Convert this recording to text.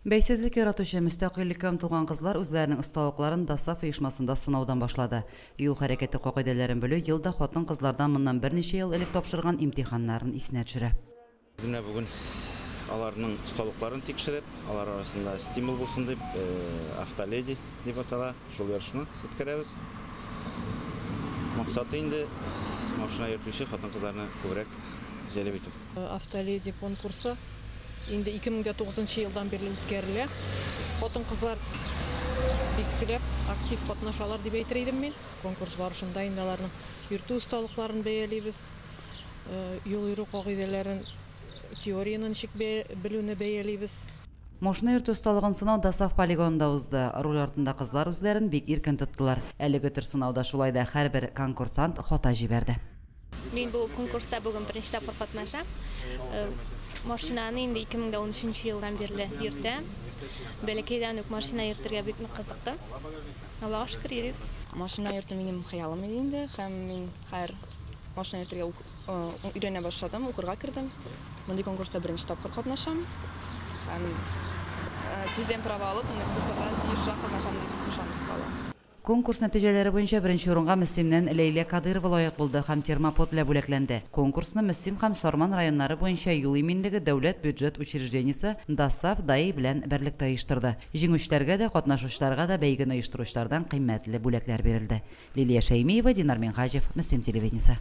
Бәйсезлек яратучы, мөстәкыйльлеккә омтылган кызлар үзләренең осталыкларын ДОСААФ оешмасында сынаудан башлады. Юл хәрәкәте кагыйдәләрен белү ел да хатын-кызлардан моннан берничә ел элек тапшырган имтиханнарын исенә төшерә. Без менә бүген аларның осталыкларын тикшереп, алар арасында стимул булсын дип, Автоледи дип атала, шул ярышны үткәрәбез. Максаты инде машина йөртүче хатын-кызларны күбрәк җәлеп итү. Автоледи конкурсы инде 2009 елдан бирле үткәрелә. Хатын-кызлар бик теләп актив катнашалар дип әйтер идем мин. Конкурс барышында инде аларның йөртү осталыкларын бәялибез, юл йөрү кагыйдәләрен, теорияне ничек белүне бәялибез. Машина йөртү осталыгын сынау ДОСААФ полигонында узды. Руль артында кызлар үзләрен бик иркен тоттылар. Әлеге төр сынауда шулай да һәрбер конкурсант хата җибәрде. Мин бу конкурста бүген беренче тапкыр катнашам. Машинаны инде 2013 елдан бирле йөртәм. Бәләкәйдән үк машина йөртергә бик нык кызыктым. Аллага шөкер, йөрибез. Машина йөртү минем хыялым иде инде, һәм мин хәзер машина йөртергә өйрәнә башладым, укырга кердем. Мондый конкурста беренче тапкыр катнашам. Һәм тиздән права алып, мондый конкурсларда ешрак катнашам дип ышанып калам. Конкурс нәтиҗәләре буенча беренче урынга Мөслимнән Ләйлә Кадырова лаек булды һәм термопод белән бүләкләнде. Конкурсны Мөслим һәм Сарман районнары буенча юл иминлеге дәүләт бюджет учреждениесе ДОСААФ ДАИ белән берлектә оештырды. Җиңүчеләргә дә, катнашучыларга да бәйгене оештыручылардан кыйммәтле бүләкләр бирелде. Лилия Шәймиева, Динар Минһаҗев, Мөслим телевидениесе.